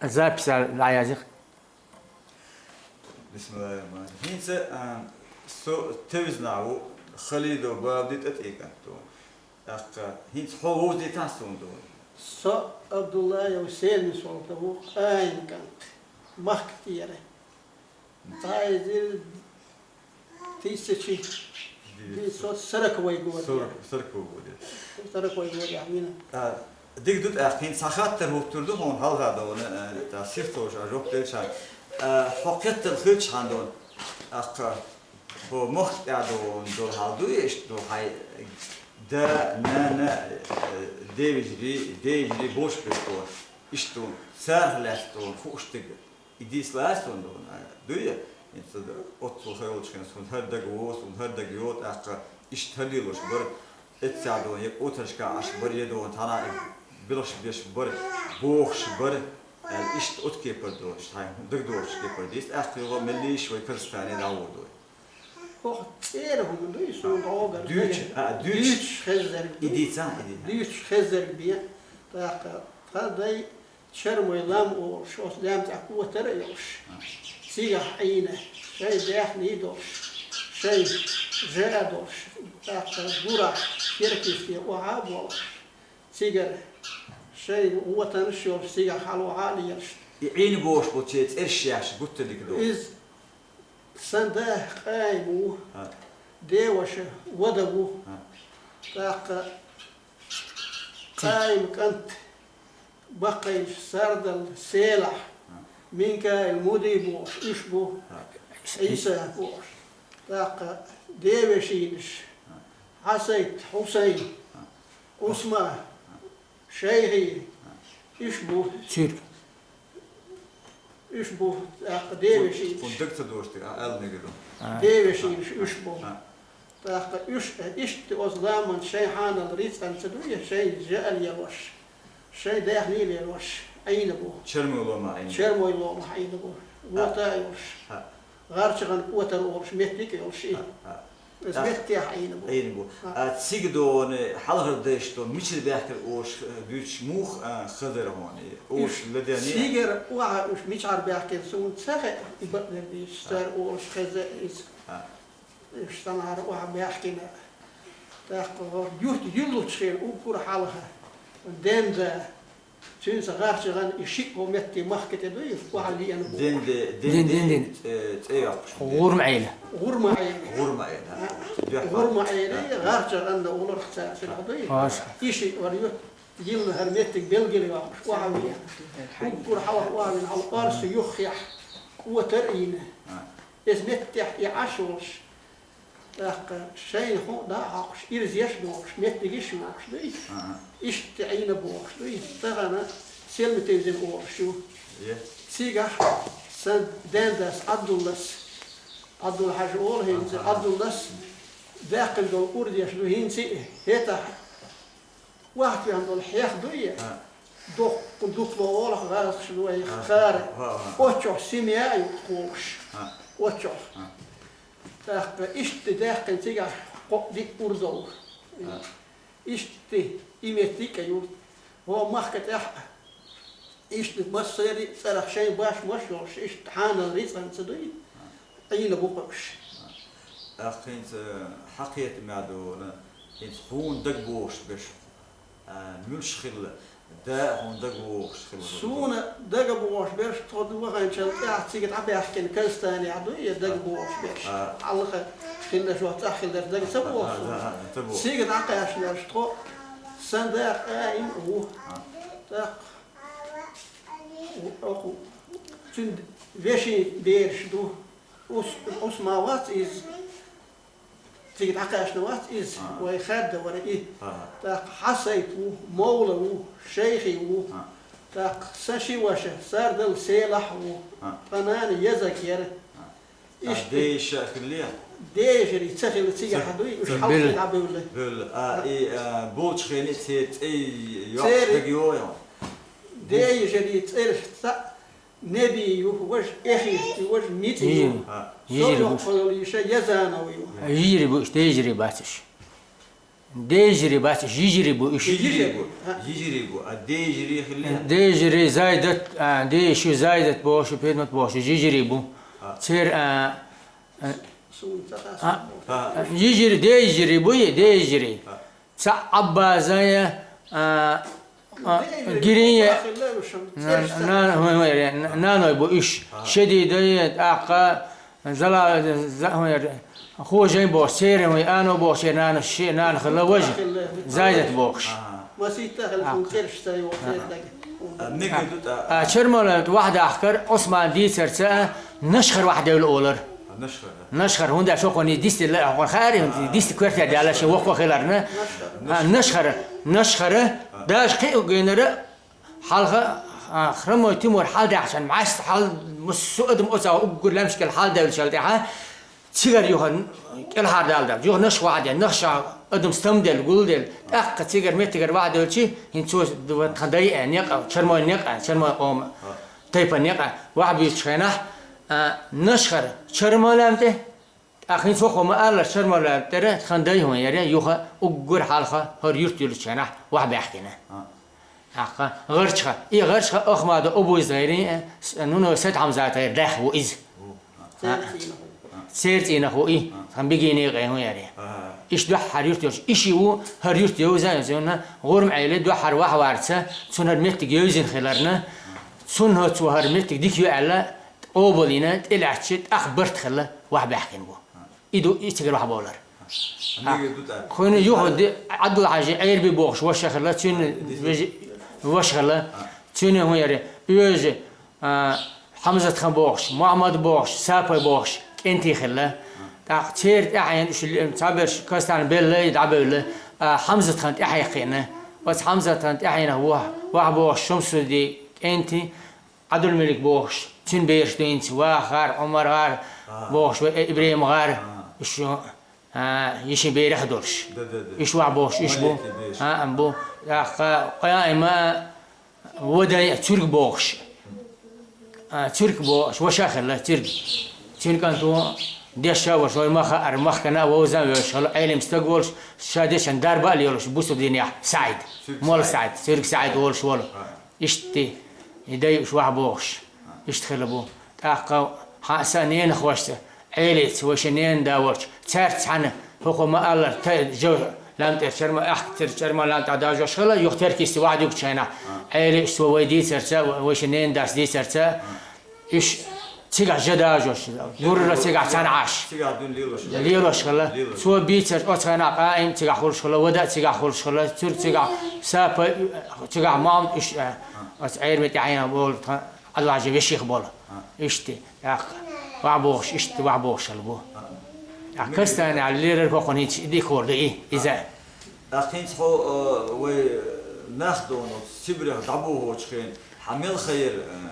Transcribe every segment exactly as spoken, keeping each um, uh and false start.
Запись дӀаязъе. Бисмиллахир-рахманир-рахим. ХӀинца, а, со Тевзанахь ву, Халидов Бабди тӀатӀекӀант ву. ТӀаккха хӀинца хьо вовзийтахь суна дуй? Со Абдуллаев Селми-Солта ву, Къаим кӀант, Махкатера. Цхьа эзар тысяча девятьсот сороковой год. Сорок, сороковой год. Сороковой год, я, именно. А, дика ду тӀаккха, хӀинца цхьа хаттар хӀуттур ду хьуна хьалха дуй, а, тӀа сифтоша жоп делча. А, хьо кхеттал хилча хьан дуй? ТӀаккха хьо мохк тӀа дуй, дуй хьал дуй, иштта дуй хьай да, нана, э, девижри, девижри бош беш дуй. Иштта дуй, царах лаьцна дуй, хууш дика. И дийцалац цунна, дуй, хӀинца оццул хьоьлучу хенахь, суна хӀара дага во, суна хӀара дага йо, тӀаккха иштта хӀара лелош бара, эццахь дуй, я кӀотаршка Ӏаш бара, я дуй, цхьана билгаш беш бара, бохуш бара, аьлла, иштта оцу кепара дуй, иштта хьайн дагадогӀучу кепара дийца, тӀаккха юха меллиша вай Казахстане дӀавур дуй. Оха цӀера хӀума дуй, суна догӀу гар дуьйцуш, дага. А, дуьйцуш. Дуьйцуш хеззарг дуй. И дийца, и дийца. Дуьйцуш хеззарг бен, тӀаккха тхан дай Чермой лам олуш, оцу лаьмна тӀехь котар а йолуш, цигахь Ӏийна, шайн даьхний долуш, шайн жа а долуш, тӀаккха гурахь керкисте охьа а болуш, цигара шайн вотанаш а йолуш, цигахь хьалохьа а лелаш. И Ӏийна бохуш болчеран цӀераш яхьаш гуттар дика ду. Иза сан да Къаим ву, а, деваша Вада ву, а, тӀаккха Къаим кӀант, баккхийнаш Сардал Селахь, Минкаил Муди бохуш, уьш бу, Ӏийса бохуш. ТӀаккха девешийнаш Хьасайт, Хьусайн, Ӏусма, Шайхи, уьш бу. Цуьрг. Уьш бу, тӀаккха девешийнаш. Кхунна даг ца дошуш, а, аьлла мегар ду. А. Девешийнаш уьш бу. А. ТӀаккха уьш, иштта оцу ламан шайн хьанал рицкъанца дуй, шайн жа а лелош, шайн даьхний а лелош, Ӏийна бу. Чермой ломахь Ӏийна бу. Чермой ломахь Ӏийна бу. А. Вота а йолуш. А. ГӀарчагӀан котар олуш меттиг а йолуш и. А, а. Иза меттехь Ӏийна бу. Ӏийна бу. А. А, цига дуй хьалхара дайша дуй, мичара баьхкира олуш, э, дуьйцуш муха, а, хазар хьуна и? Олуш ладен и? Цигара охьа уьш мичара баьхкира суна ца хаьа, и бакъдерг дийцича, цара олуш хеза иза. А. Уьш санара охьа баьхкина. ТӀаккха хӀора юрт юьллучу хенахь уггар хьалха, Денда, цуьнца гӀарчагӀан и шиъ ву метте махка тӀе дуй, охьа лиъна бу. Денде, Ден, Ден, Ден. Э, цӀе йоккхуш. ГӀурма Ӏела. ГӀурма Ӏела. ГӀурма Ӏела. А, дуьхьа. ГӀурма Ӏела, а, гӀарчагӀанна олура цара цуьнах дуй. Аша. И шиъ вара ю, йилла хӀара меттиг белгила йоккхуш, охьа веана. Уггар хьалха охьа веана, хьала орса юххехь, котар а йина. А. Иза меттехь и Ӏаш волуш. ТӀаккха шайна хӀун а дӀа а хьокхуш, ирзеш а дохуш, меттигаш а йохуш дуй. Ага. Иштта Ӏийна бохуш дуй. Тахана Селмитевзина олуш ю. Е. Цигахь сан дендас Ӏабдуллас, Ӏабдулхьажа олу хӀинца, ага, Ӏабдуллас даьккхина долу урдеш ду хӀинца а, хӀетахь Вахтвен долу хьех дуй? А. Доккха дутло олах гӀазкхаш ду вай, а, хара. А, а. Оццохь семья а ю кхулуш. А. Оццохь. А. ТӀаккха иштта даьккхина цигахь кхоъ диъ урдов. А. Иштта и меттиг а ю. Вон махка тӀехь а. Иштта массарий а цӀарах шайн башмаш а йолуш, иштта хьанал рицкъанца дуй, Ӏийна бу кхуьуш. ТӀаккха хӀинца хьан кхетамехь дуй, хӀинца хьуна дагабогӀуш берш, а, муьлш хилла, да а хьуна дагабогӀуш хилла? Суна дагабогӀуш берш тхо ваханчул тӀаьхьа цига дӀабаьхкина Казахстанехь дуй, я дагабогӀуш берш. А. Хьалха хилла шо цӀахь хилла дерш дага ца богӀу суна. А, а, а, ца богӀу. Цига дӀакхаьчнарш тхо сан да Къаим а ву. А. ТӀаккха Оха цуьнан вешин бераш ду. Ус, Ӏусма вац иза. Цига дӀакхаьчна вац иза. Ага. Вай хаьдда вара и. Ага. ТӀаккха Хьасайт ву, Мовла ву, Шайхи ву. Ага. ТӀаккха сан ши ваша, Сардал Селахь ву. Ага. Ткъа нана Езаг яра. Ага. Иштта. Дейша хилла? Дейшарий ца хилла цигахь дуй, уьш хьалхе дӀабевлла. Бевлла. А, и, а, болчу хенахь церан цӀе йоккхуш дагайо? Дейшарий цӀераш цхьаъ Неби ю, важа Эхи ю, важа Мици ю. М. А. Со йоккхалла йиша Язанов ю. Йижарий бу уьш, дейшарий бац уьш. Дежири бац, жижири бу уьш. Жижири бу. Жижири бу. А дежири хилли? Дежири, зайдат, а, дежи, зайдат бохуш, предмет бохуш, жижири бу. А. Цер, а, а, Сунца а, хасбу. А. Жижири, дежири бу, е, дежири. А. Ца аббазая, а, а, гирин, е, на, на, на, на, наной бу уьш. А. Шедидай, акка, Зала, за-, хӀун яр, хожайн бохуш, церан вай ано бохуш, нана ши-, нана хилла важа, Зайдат бохуш. Маситта хилла, церш ца йо, цердаги. А, мега ду та. А, Чермала вахь дахкар, Осман дийцарца, Нашхар вахь девла олар. А, Нашхар, да. Нашхар, хӀунда шо кхони дисти ла, хӀун хари, дисти квартир дала ши вокхо хиларна. А, Нашхар, Нашхар, даже кхи генера, Хьалха, а, Хромой Тимур хьалдаьхчан, маьс хьал, мус-, су адам оцал уггар лемшкел хьалдевлчал тӀехьа, цигар юха кӀелхьардалда. Юха наш ваде, наш адам стамдел, гулдел. ТӀаккха цигар меттигар вахдевлчи, хин цо д-, тхан дай э, некъа, Чермой некъа, Чермой къома, тайпа некъа, вахь буьйцуш хенахь, а, Нашхар Чермой лам тӀе, ТӀаккха хӀинца хӀокхо ма-аллара, Чермалаев тӀера тхан дай хӀун яре, юха уггар хьалха хӀара юрт йолчу хенахь вахьбаьхкина. А. ТӀаккха гӀарчха, и гӀарчха Ахмада обуз гӀайрин, э, с-, ну, ну, Сет Хьамзат гӀайр даьхна ву иза. Ву. А. Церан цӀийнах ву. А. Церан цӀийнах ву и, тхан бигине гӀай хӀун яре. Ага. Иш дуьххьара юрт йолуш, иши ву, хӀара юрт йовза, йовза, гӀурма Ӏели дуьххьара вахьварца, цунна хӀара меттиг йовзина хиларна, цунна хӀо цо хӀара меттиг дика ю аьлла, къобалйина, тӀелаьцча, тӀаккха барт хилла, вахьбаьхкина ву. И ду, и цигара вахьбовлар. Мега ду тӀаккха. Кхуьнан юха де-, Ӏабдулхьажи Ӏерби бохуш ваша хилла, цуьнан вежи-, ваша хилла, цуьнан хӀун яра, оьжа, а, Хьамзатхан бохуш, Мухьаммад бохуш, Сапай бохуш, кӀентий хилла. ТӀаккха церан тӀаьхьенаш, цхьаберш кастана беллай, дӀабевлла, а, Хьамзатхан тӀаьхье кхиъна. Оцу Хьамзатхан тӀаьхьенах вах-, вахьбохуш Шамсудди кӀентий, Ӏабдулмелик бохуш, цуьнан бераш ду хӀинца, Вахар, ӀумаргӀар бохуш, вай ИбрахӀимгӀар, уьш, а, йишин берех долуш. Да, да, да. Уьш вахь бохуш, уьш бу. Малики бераш. А, бу. ТӀаккха Къаима, Вадай, Цуьрг бохуш. А, Цуьрг бохуш, ваша хилла, Цуьрг. Цуьнан кӀант ву, дешша а ваша, вай ма хаара, махкана а вовза а вевзаш хилла, Ӏелим стаг волуш, ша дешан дарба а лелош, бусурдинехь СаӀид. Цуьрг Молла СаӀид. СаӀид, Цуьрг СаӀид волуш волу. А. Иштта, и дай уьш вахь бохуш, иштта хилла бу. ТӀаккха хьан а сан ненахошца, Ӏелица, вай ши ненан да волчу, цаьрца цхьаьна хӀокхо ма-аллара, та-, жо-, лам тӀера чарма, ахка тера чарма лам тӀе дажош хилла, юха теркисти вахь дуьгучу хенахь, Ӏелица цо вай дийцарца, вай ши ненан дас дийцарца, уьш цигахь жа дажош, гурра цигахь цхьаьна Ӏаш. Цигахь дуьйна лелош хилла. Лелош хилла. Лелош. Цо бийцарца оцу хенахь Къаим цигахь хуьлуш хилла, Вада цигахь хуьлуш хилла, Цуьрг цигахь, Сапа цигахь, Мамд уьш, э, оцу Ӏерми тӀаьхьенах болу тхан Ӏаллажа веших болу. Иштта, тӀаккха, вахь бохуш, иштта вахь бохуш хилла бу. ТӀаккха кастана аьлла лерар хӀокхунна хӀинца и дика хӀора ду и, иза. ТӀаккха хӀинца хьо, э, вай нах дону, Сибрех дӀабохочу хенахь, хьан мел хайра, э,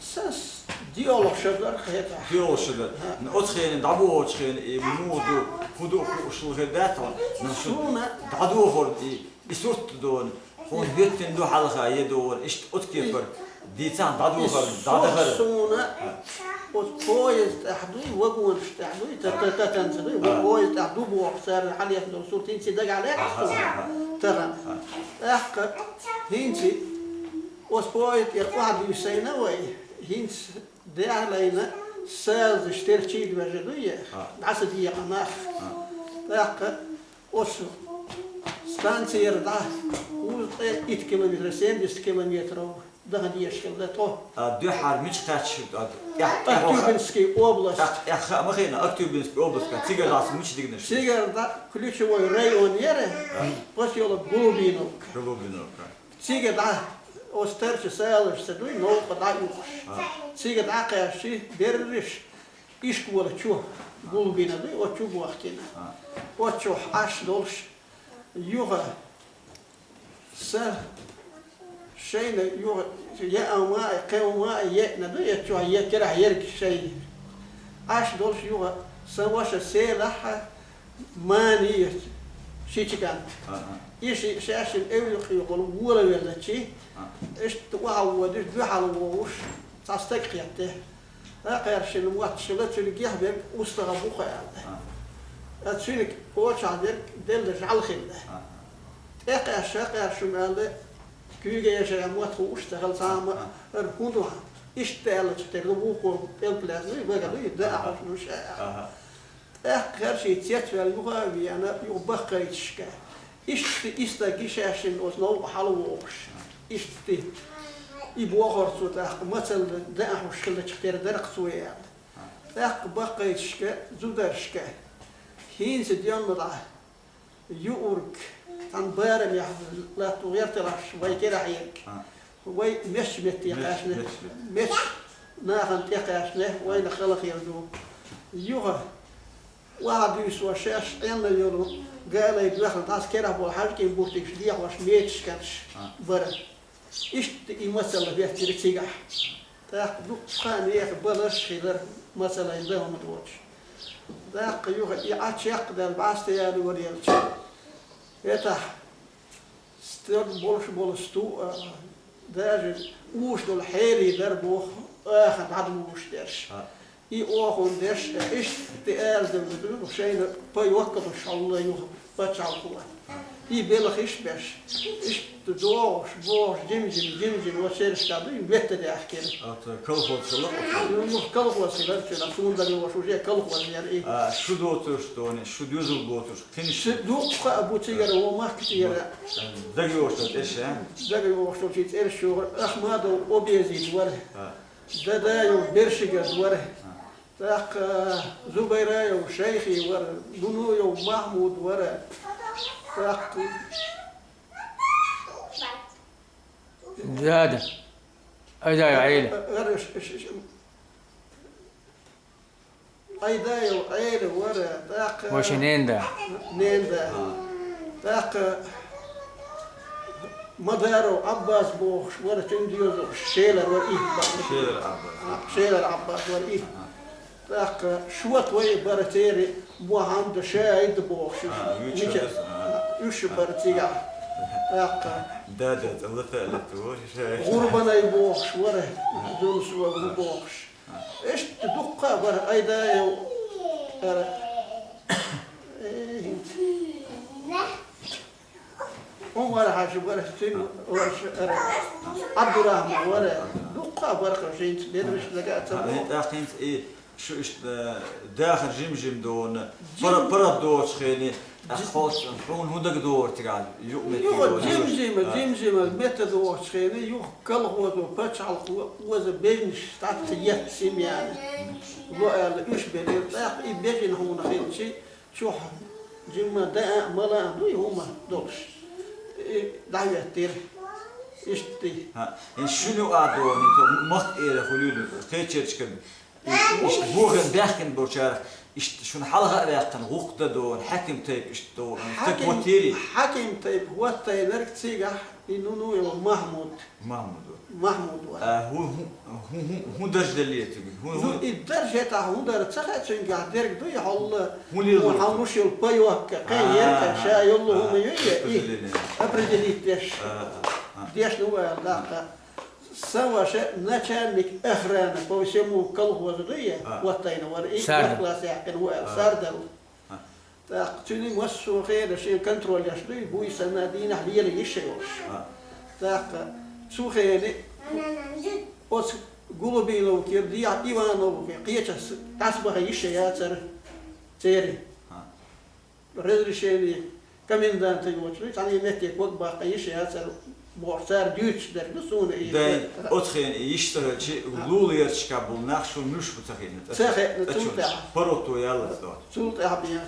Сан с-, диалогша дара хетахь. Диалогша дара. Оцу хенахь дӀабохочу хенахь, и муха ду, хӀун ду хууш хир дац хьуна? Суна дӀадохура и, и сурт дону. Хьуна хӀоьттина ду хьалха, е догӀура, иштта оцу кепара дийцахь, дӀадохар, и дӀадахар. Суна оцу поезд тӀехь дуй, вагонаш тӀехь дуй, та-, та-, татанца дуй, поезд тӀехь ду боху цара хьалъехна долу сурт, хӀинца дагахь лаьтташ суна тахана. ТӀаккха хӀинца оцу поезд тӀера охьадуьйсийна вай, хӀинца дехьалайна сазаш терчий вежа дуй, дӀаса декъа нах. ТӀаккха Оцу станцера дӀа, узткъе итт километр, семьдесят километров даха дезаш хилла тӀо. А дуьххьара мича кхаьчча, а, тӀехь, тӀехь ваха? Актюбинский область. ТӀаккха тӀехь хаа ма хиъна, Актюбинский область, цига лаца мича дигнаш? Цигара дӀа Ключевой район яра, а, посёлок Голубиновка. Голубиновка. Цига дӀа, оцу тарча саларш ца дуй, новкъа дӀа юхуш. А. Цига дӀакхаьччи, берриш, Ишкола чу гулбина дуй, оцу чу бохкина. А. Оцу чохь Ӏаш долуш, юха са шайна юха яа ма а, кхин ма а еъна дуй, оцу чохь е керахь ерг шайна. Ӏаш долуш юха сан ваша Селахьа Мани ши чиган. А, а. И ши, шаьшшина эвлакхехула волавеллачи, а, иштта охьаводуш, дуьхьал вогӀуш, цхьа стаг кхетта. ТӀаккха шина мотт шила, цуьнан гихь берг устагӀа бу-кх аьлла. А. Ткъа цуьнан Оча дерг делла жӀал хилла. Аха. ТӀекхаьчча, кхаьчча шу мел куьйга эша мотт хууш ца хилла цхьа а ма, ара хӀун ду хьан? Иштта аьллача тера ду вукхо пӀелг лаьзна, вага ду, и да ахьуш ду ша. Аха. ТӀаккха херчий цецваьлла юха а веана, юха баккхайташка. Иштта и стаг шаьшшинна оцу новкъа хьалавогӀуш. Иштта и бохург цо тӀаккха мацалла да ахьуш хиллача тера дара-кх цо аьлла. ТӀаккха баккхайташка, зударшка. ХӀинца денна дӀа юург, цхьана барамехь латта гӀерталаш вай керахь ерг. А. Вай мечча метте кхаьчна. Меч, меч, меч. Меч нахана тӀекхаьчна, вайна хала хир ду. Юха, ваха дуьйсо шаьш Ӏенна йолу, галай доьхна, дӀаса керахь болу хьаьжкӀийн буттигаш дехьош, меташ кхаьчаш бара. Иштта и мацалла хӀоьттира цигахь. ТӀаккха дуккха а нехан баларш а хилира, мацаллин дан хӀума доцуш. ТӀаккха юха и Ӏа чекхдаьлла бӀаьста ялорелча, хӀетахь стаг болуш болу сту а, даже уьш долу хьерий дара боху, аха дӀадугуш дерш. И охун деш, иштта аьлла ду, шайна па йоккхалуш хьалла юха пачхьалкхо. И белхаш беш, иштта догӀуш, бохуш, жим-жим, жим-жим, вот шерашка ду, и метта даьхкира. Оцу колхоз хилла оцу? Ну, колхоз хилла, цуьнан суна дагайогӀуш уже колхоз яра и. А, шу доцурш доне, шу доьзал боцурш, кхин шу? Шу дуккха а бу цигара, вон махка тӀера. ДагайогӀуш долу цӀерш, а? ДагайогӀуш долу ши цӀерш йогӀура, Ахмадов Обезид вара. А. Дадаев Бершигаз вара. ТӀаккха Зубайраев Шайхи вара, Нунуев Махьмуд вара. ТӀаккха Да, да. Айдаев Ӏела. Ара ш-, ш-, ш-, Айдаев Ӏела вара, тӀаккха Ваша ненда. Ненда. ТӀаккха Мадаров Ӏаббас бохуш вара, цуьнан доьзалш Шелар вара и. Шелар Ӏаббас. А, Шелар Ӏаббас вара и. ТӀаккха шот вай бара церан Мухьаммад Шаид бохуш. А, уьш Мича-, бара, а. Уьш бара цигахь. ТӀаккха Да, да, цӀа лата, лата, вон Шаид. Гурбанай бохуш вара, Зунсова бохуш. Иштта дуккха а бара, Айдаев, ара, э, хӀинца. Умар-Хьаьжа вара, цуьнан ваша, ара, Ӏабдурахьман вара, дуккха а бара-кх хӀинца, берриш дага а ца боху. ТӀаккха хӀинца и шу иштта, э, дахар жим-жим дона, пара-, паргӀат доцучу хене, тӀаккха хьо-, хьуна хӀун дагадогӀура цигахь, юкъаметтиг Юха дона, жим-жима, а. Жим-жима метта догӀучу хене, юха колхозо, пачхьалкхо, оза бежнаш, тӀаккха етта семьяна. Ло аьлла, уьш белира, тӀаккха и бежина хьуна хилчи, чохь жимма даа а, мала а дуй хӀума долуш. И дӀахӀоьттира. Иштта. ХӀа, и шуна юкъа а догӀу, хӀинца махка эра хуьлийла, кхечерчигара. И иштта бохина баьхкина болчарах, иштта шуна хьалха а ваьккхина, гӀуккха дан догӀу, хьаьким тайпа иштта догӀу, стаг хӀоттийрий? Хьаьким тайпа хӀоттайнарг цигахь, и ну, ну, йолу Махьмуд. Махьмуд вара. Махьмуд вара. А, хӀун, хӀун, хӀун, хӀун, хӀун дарж деллера цуьнга? ХӀун, Ну, хӀун? И дарж хӀетахь хӀун дара, ца хаьа цуьнгахь дерг дуй хьолла. ХӀун лело? Хьан луш йолу пайокка, кхин А, ерка, а, ша йолу а, хӀума ю я и? Определение. Определить деш. А, а, а. Деш ну вара даккха. Сан ваша начальник охраны по всему колхозу дуй я? А. Вот тайна вара и, Сарда. Вот класс яьккхина ву аьлла, А. Сардал. А. ТӀаккха цуьнан массо а хенаш шен контроль еш дуй, буй санна дийнахь лела йиш йолуш. А. ТӀаккха цу хене оцу Гулубиловкера дехьа Ивановке кхечанхьа дӀасабаха йиш яцара церан. А. Разрешение коменданта йоцуш дуй, цхьана метте ког баккха йиш яцара. Боху, цара дуьйцуш дерг ду суна и. Дай, оцу хенахь йиш ца хилча, лулахь ярташкахь болу нах шуна муьлш бу ца хиъна, ца Ца хиъна, цул тӀаьхьа. ПаргӀато яьллалц доцу. Цул тӀаьхьа бен,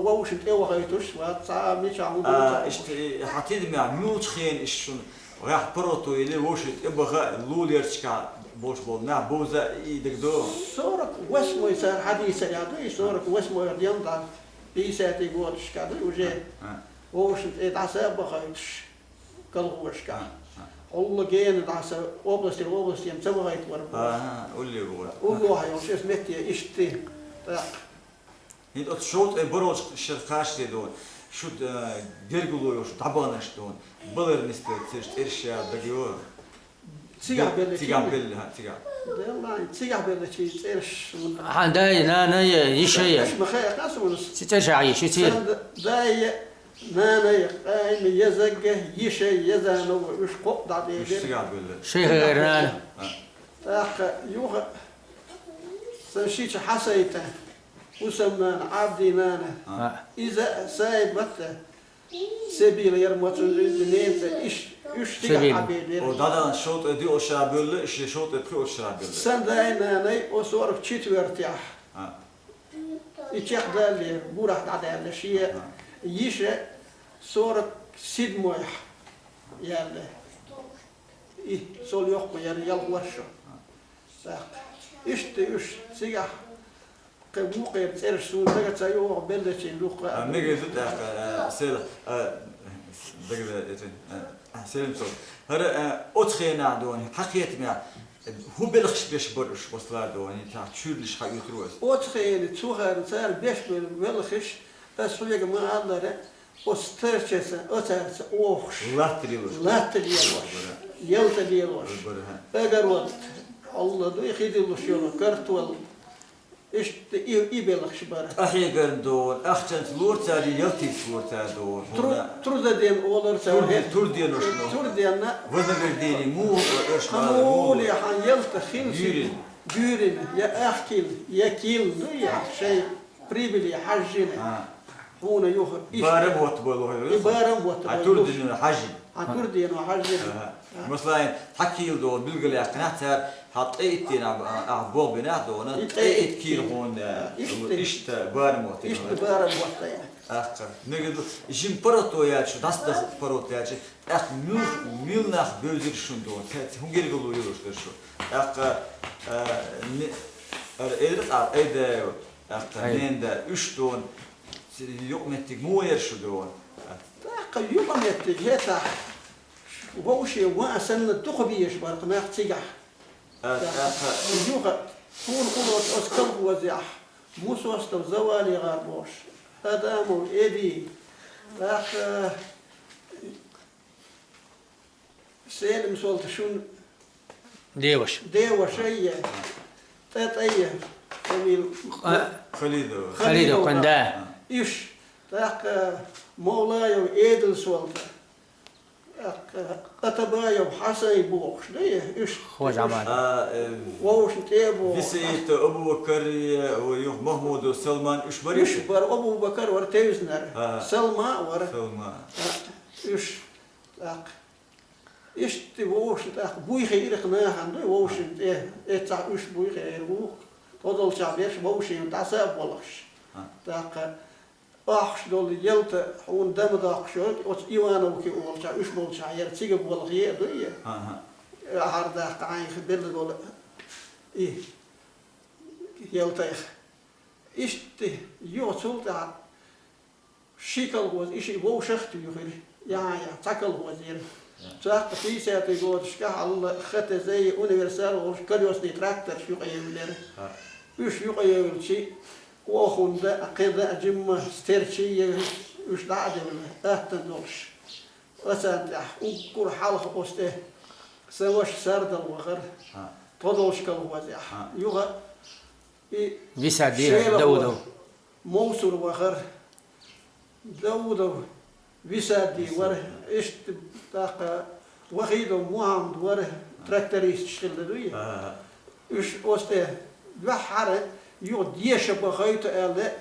вовшашна тӀе вахийтуш вац, цхьа а мичахь хӀун А, долу ца иштта, и, хьан тидаме муьлхачу хенахь иштта шуна, гӀехь паргӀато елира, вовшашна тӀе баха, лулахь ярташкахь болуш болу нах бовза и дагадогӀу? Сорок восьмой цара хьадийцарехь ду, и сорок восьмой ден дан, пятидесятый годашкахь ду, уже А, а. Вовшашна тӀе дӀаса а бахийтуш. Колхозашкахь. А, а. Улло гена дӀаса областера областена ца вахийта вара боху. Ага, улле вара. Уллохь йолуш, эс метте иштта. ТӀаккха. ХӀинца оцу шовзткъе бархӀалгӀачу шеран кхачале дона, шу, э, гергало йолуш дӀабаханарш дона, балар нисбелла цераш тӀерш яла дагайо? Цигахь белла, цигахь белла, хьан, цигахь. Деллахь, цигахь белла чи цӀераш. Хьан дай, нанай, йишай. Аш ма хаа, кхас вунус. Ци цӀераш а йиш, ци. Сан дай, нанай, къайми, язагга, йишай, язанов, уьш кхоъ дӀа де. Уьш цигахь белла. Шайха гӀайр нана. ТӀаккха юха сан шича Хьасайта, Усам нана, Ӏабди нана. Иза Саиб матта. Себила яр моцун уьзди ненца иш, уьш цигахь Себила. Хьабелира. О, дадан шовтӀе диъо шабелла, иш шовтӀе пхиъо шабелла. Сан дай нанай о сорок четвертяхь. И чекхдаллера, бурахь дӀадаьлла, шен йиша сорок седьмойхь яьлла. И сол йоккха яр, ялх ворхӀ шо. ТӀаккха иштта уьш цигахь кхин вукхера цӀераш суна дага ца йогӀу беллачийн дуккха. А, мегар ду тӀаккха, а, сел, а, дага, эти, а, селим цо. ХӀара, а, оцу хенахь дуьйна, хьан кхетамехь, хӀун белхаш беш бара уьш, масала дуьйна, тӀаккха чуьрлиш хьан оьтур вай? Оцу хенахь цу хенахь цара беш бара белхаш, ас хьоьга ма-аллара, оцу старчаца, оцаьрца охуш. Латта лелош. Латта лелош. Бара. Ялта лелош. Бара, хьан. Огород, Алла дуй, хи диллуш йолу, картол. Иштта и, и белхаш бара. Ахьегарна догӀу, ахчанца лора цара, ялтица лора цара догӀу. Тру-, трудоден олура цара. Труден, труден уьш ма. Труденна. Вознаграждение муха уьш ма. Хьан муха ле, хьан ялта хилча. Гуьйрина. Гуьйрина, я ахкил, я кил ду, я шайн прибыли хьажжина. А. Хьуна юха иштта. Барам хӀотта болу хьо. И барам хӀотта болу. Хьан трудено хьажжина. Хьан трудено хьажжина. Ага. Масала, хьан кийла догӀу билгалъяьккхинехь цара, хьан ткъе итт дийнахь, а, болх бинехь догӀу, и ткъе итт кийла хьуна, иштта, иштта барам хӀотта. Иштта барам хӀотта. Аккха. Мегар ду, жима паргӀато яьлча, дӀасадаха паргӀато яьлча, тӀаккха муьлш-, муьлш нах бевзира шуна догӀу, хӀун гергарло йолуш дара шу. ТӀаккха, а, не-, ара, элира къа, айда, тӀаккха, ненда, уьш догӀу, юкъаметтиг муха яра шу догӀу. ТӀаккха юкъаметтиг хӀетахь, вовшийн ван а санна дукха безаш бара нах цигахь. А, тӀаккха. Юха, хӀун хӀун оцу колхозехь, Мусостов Завалигар бохуш, Адамов Эди, тӀаккха Селим Солта шун деваш. Девашай, тӀе тӀе, фамил-, а, Халидов. Халидов, Халидов, да. Уьш, тӀаккха Мовлаев Эдил Солта. Атабаев Хьасай бохуш, да, уьш? Хожа Аман. А, э, вовшашна тӀе а бохуш. Висаита Абу-Бакар, э, юха Махмудов Салман, уьш бара? Уьш бара, Абу-Бакар вара тевзинарг. А. Салма а вара. Салма. А, уьш, тӀаккха. Иштта вовшашна тӀаккха буй хиира нахана, да, вовшашна тӀе, эццахь уьш буй хиира ву. Тхо долчохь берш вовшийн дӀаса а болуш. А. ТӀаккха Ахча долу ялта хьуна дама доккхуш йолу, оцу Ивановки олучохь, уьш болчохь яра цига болу хе а дуй. Ахьар даккха хьайх белла долу и ялтайх. Иштта юха цул тӀаьхьа ши колхоз, и ши вовшах а туьйхира. Яхьа, яхьа, цхьа колхоз яра. Цхьаъ пятидесятый годашкахь Алла ХТЗ универсал волуш колёсный тракторш юкъаевлира. Уьш юкъаевлчи, охунда, кхин даа жимма стерчий, уьш дӀа а девлла, аттан долуш. Ацан тӀехь уггар хьалха оцу тӀе сан ваша Сардал вахара. Тхо долчу колхозехь. Юха и Висадиев Шелахо Даудов. Мовсур вахара. Даудов Висадий вара, иштта тӀаккха Вахидов Мухьаммад вара, трактористаш хилла дуй. Уьш оцу тӀе дуьххьара юха деша бахайта аьлла,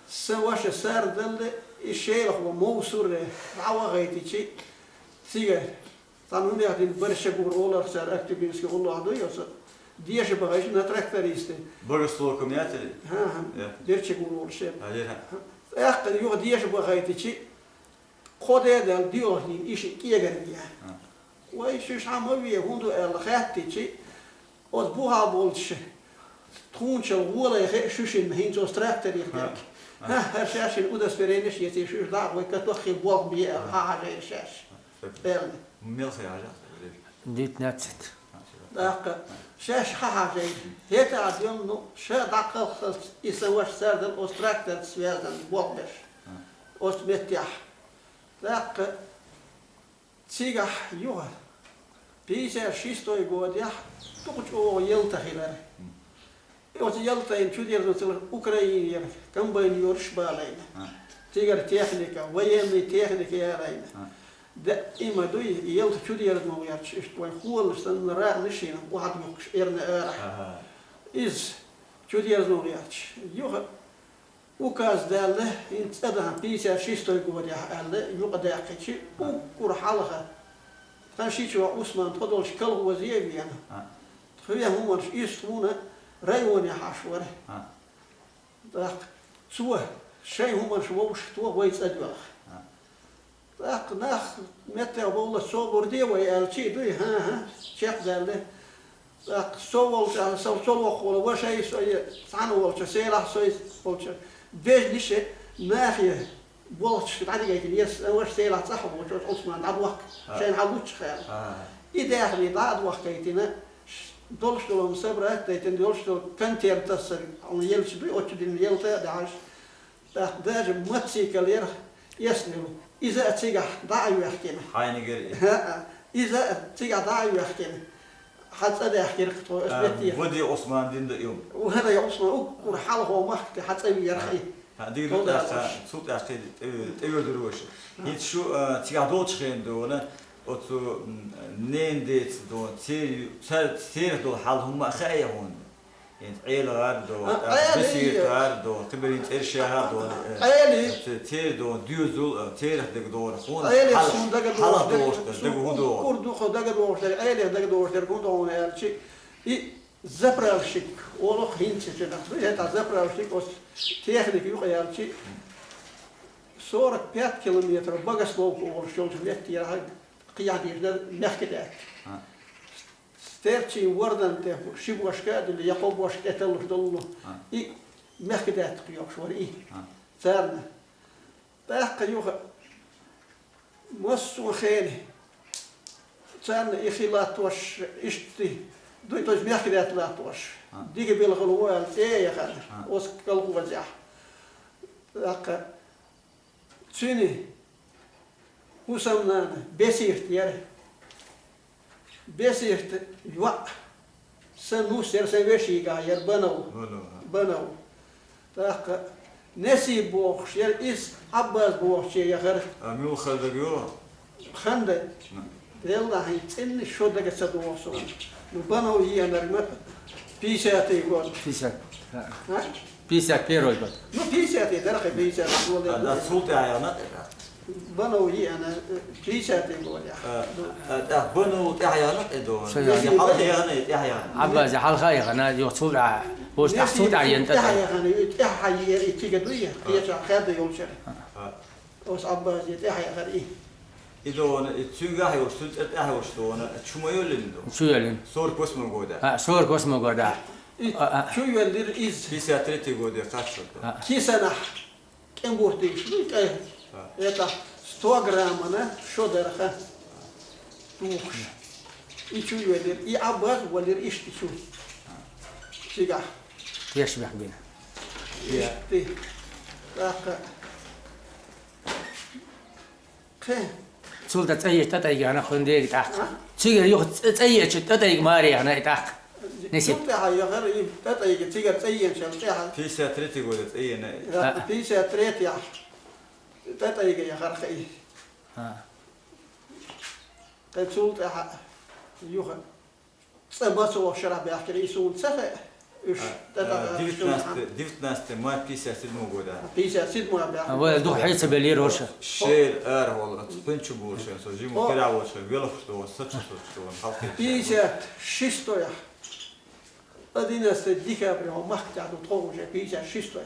сан ваша Сардалла, и Шелахо Мовсур дӀа вахайтичи, цига Цхьана хӀунех дина Берчагур оларх цара Актюбинский гӀуллакх дуй оцу. Деша бахайча на трактористы. Богословком яцари? ХӀан-хӀа. Я. Берчагур олуш шен. А, я. ТӀаккха юха деша бахайтичи, кхо де а даьлла, диолхлин и шиъ кӀегар веа. А. Вай, шу ша ма ве, хӀун ду аьлла хаьттичи, оцу бухахь болчу тхуначал гӀоле хиъ шу шинна хӀинца оцу тракторе дерг. А. ХӀа, хӀара шаьшшинна удостоверенеш а эций, шу дӀа а вай катоххе болх бе аьлла, хьан хьажийра шаьш. Белла. Мел хьажа? Девятнадцать. ТӀаккха шаьш хьан хьажийра. ХӀета а доьлла, ну, ша дӀакхалхалц и сан ваша Сардал оцу тракторца связан болх беш. Оцу меттехь. ТӀаккха цигахь юха Пятьдесят шестой годехь дукха чӀогӀа ялта хилар. И оцу ялтайна чудерзо ца хилар Украинера комбайнераш балайна. Цигара техника, военный техника ялайна. Даима дуй, и ялта чудерзо гӀерташ, иштта вайн холаш санна, рагӀнаш йина, охьадухкуш эрна арахь. Иза чудерзо гӀерташ. Юха указ даьлла, хӀинца цӀа дахьа пятьдесят шестой годехь аьлла, юкъадаьккхичи, уггар хьалха. Тхан шичо Усман тхо долчу колхозе а веана. Тхоьн хӀуманаш иза тхуна районе хьаш вара. ТӀаккха цо шайн хӀуманаш вовшахто вай цӀа доьлху. ТӀаккха нах меттехь бовла собар де вай аьлчи а дуй, хӀан-хӀа, чекхдаьлла. ТӀаккха со волча, со, со лоххула, вашай сой, цхьана волча, селахь сой волча. Бежнаше нахе болчаш дӀадигайтина, ес, ваша селахь цӀахь волча, оцу Усман дӀабохка, шайна хьалучча хала. И даьхни дӀа а дохкайтина, долуш долу собрать дайтина, долуш долу контент тасса, хьуна елча дуй, оцу дина елта а дахьаш. ТӀаккха даже мотоцикл яра эснарг. Иза а цигахь дӀа а йоьхкина. Хьайнигара и. ХӀаъ, иза а цигахь дӀа а йоьхкина. Хьан цӀа даьхкира тхо, ас А, беттера. Вади Усман дин да юм. Вади Усман, уггар хьалхо махка хьан цӀа веарх и. ХӀаъ, дигна Тхо тӀаьхьа, далош. Цул тӀаьхьа тӀе-, тӀевер дурваша. ХӀинца шу, а, цигахь долчу хен дона, оцу, м, нен деца дона, цер-, цер-, церах долу хьал хӀумма а хаьа хьуна. ХӀинца Ӏела гӀар а догӀу, А, тӀаккха Ӏели. Бесерта гӀар а догӀу, кхиберийн цӀерша гӀар а догӀу, э, Ӏели. Ц-, цер догӀу, доьзал, э, церах дага догӀу, хьуна Ӏели хьал-, суна дага хьалха догӀуш догӀуш дерг, дерг, дага хӀун догӀу? Уккур дукха дага догӀуш дерг, Ӏелех дага догӀуш дерг хӀун догӀу аьлчи, и заправщик, олу хӀинца чу нах ду, хӀета заправщик, оцу техника юкъа яьлчи, сорок пять километров Богословка олуш йолчу метте яхьа кхехьа дийшина мехкадаьтта. А. Стерчийн вордан тӀе ши бошка а дуьллу, я кхо бошка тӀеталлуш доллу. А. И мехкадаьтта кхоьхуш вара и. А. Царна. ТӀаккха юха массо а хенахь царна и хи латтош, иштта дуй, то есть мехкадаьтта латтош. А. Дика билггал ву аьлла, цӀе а яхана, А. оцу колхозехь. ТӀаккха цуьнан хӀусамнана Бесирт яра. Бесирт йоӀ сан нус яра, сан вешийгахь яра Банов. Банов, а. Банов. ТӀаккха Несиб бохуш яра, иза Ӏаббас бохуче яхара. А, муьлхха дага йо? Ханда. Ну. Делла хьайн цӀенна шо дага ца догӀу суна. Ну, Банов еанарг ма пятьдесятый год. Пятьдесят. А? Пятьдесят первый год. Ну, пятьдесятый дара, хай пятьдесят год. А, да, цул тӀаьхьа яхана тӀе, да. Банов еана, э, пятьдесятый год, я. А, а, да, Банов тӀаьхьа яхана тӀе до. Шо яхана. Я хьалха яхана, я тӀаьхьа яхана. Ӏаббас, я хьалха яхана, я цул тӀаьхьа. Вуш тӀаьхьа цул тӀаьхьа ян тӀе. ТӀаьхьа яхана, и тӀаьхьа яра, и цига дуй, я. А. Кхеча хадда йолчара. А. Оцу Ӏаббасе тӀаьхьа яхара и. И дона, и цуьнгахь йолуш, цуьнан цӀера тӀехь йолуш дона, чу ма йоллина дона? Чу йоллина. Сорок восьмой года. А, сорок восьмой года. И А, а. чу йоллира иза. Пятьдесят третий годе кхаччалц дона. А. Кисанахь кӀен гуртийша, ну, кӀай. А. Это сто граммана шо дарха тухуш. И чу йоллира, и Ӏаббас воллира иштта чу. Цигахь. Тешнабехк бина. Иштта. ТӀаккха. Кхин. Цул тӀе цӀа ечу тӀатӀайгана хӀун дерг тӀаккха. А? Цигара юха цӀа, цӀа ечу тӀатӀайга маре яхана и тӀаккха. Несиб. Цул тӀаьхьа яхара и тӀатӀайга цигара цӀа енчал тӀаьхьа. Пятьдесят третий года цӀа ена. Да, А. пятьдесят третий тӀатӀайга яхара и. А. Кхин цул тӀаьхьа юха. ЦӀа бацо шарахь баьхкира, и суна ца хаьа. Уьш А, тӀе а, дӀа девятнадцатое, девятнадцатое мая пятьдесят седьмого года. Пятьдесят седьмой баьхкира. А, вай духьа хьеца беллера хӀорша. Шер ара волу, оцу пенчу болуш, со жиму О. кира волуш, велахуш долу, сачу сочу долу, халкъе. Пятьдесят шестой. Одиннадцатое декабря, махка тӀехь ду тхо уже, пятьдесят шестой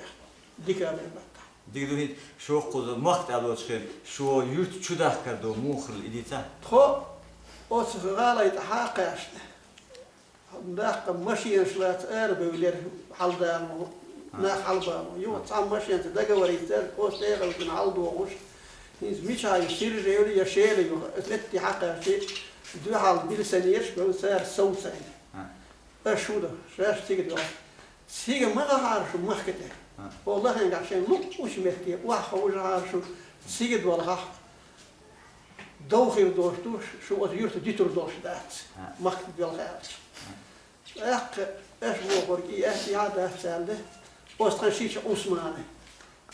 декабрь баттахь. Дика ду хӀинца, шо кхуза махка тӀе доцу хир, шо юьрта чу дахкар ду, мухрал и дийца? Тхо оцу гӀалай тӀе хьакхаьчна. Даккха машенаш лаца арабевлира хьалдамо, А. нах хьалбамо. Юха цхьа машенца договориться, оцу тӀехьалгина хьалдохуш. ХӀинца мичахь ю, Сиржевли я Шела юха, метте хьакхаьччи, дуьхьал билсанераш бевлла цара совцайна. А. Аша хӀун ду, шаьш цига доьлху. Цига ма гӀахьара шу махка тӀе. А. Хьо лахенгахь шайн луъучу метте охьаховшахьара шу цига доьлхахь. Дов хир долуш ду, шу оцу юьрта дитур долуш дац. Махка делха аьлча. ТӀаккха аша вохург и аьтта яхьа дац аьлла, оцу тхан шича Усмана.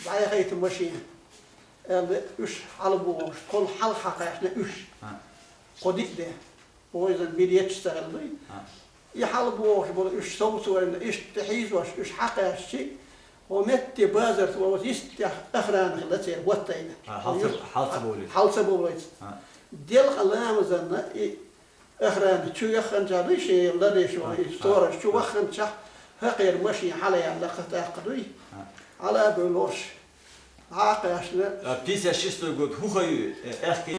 ДӀаяхайта машина. Аьлла, уьш хьалабохуш, тхол хьалха хьакхаьчна уьш. Кхо диъ де. Ойзан бир етташ ца хилла дуй. И хьалабохуш болу уьш совцорна, иштта хьийзош, уьш хьакхаьччи, хьо метте базарт вовза йистех охрана хилла церан ваттайна. Хьалца бовлийта. Хьалца бовлийта. Делха ламазанна и охрана чу яхханча дуй, шен лареш ван и сторож чу вахханча, хӀокхеран машина хьалаяьлла кхатаккха дуй. Хьала а бевллош, хьакхаьчна. А, пятьдесят шестой год хӀун хаю, э, аьхке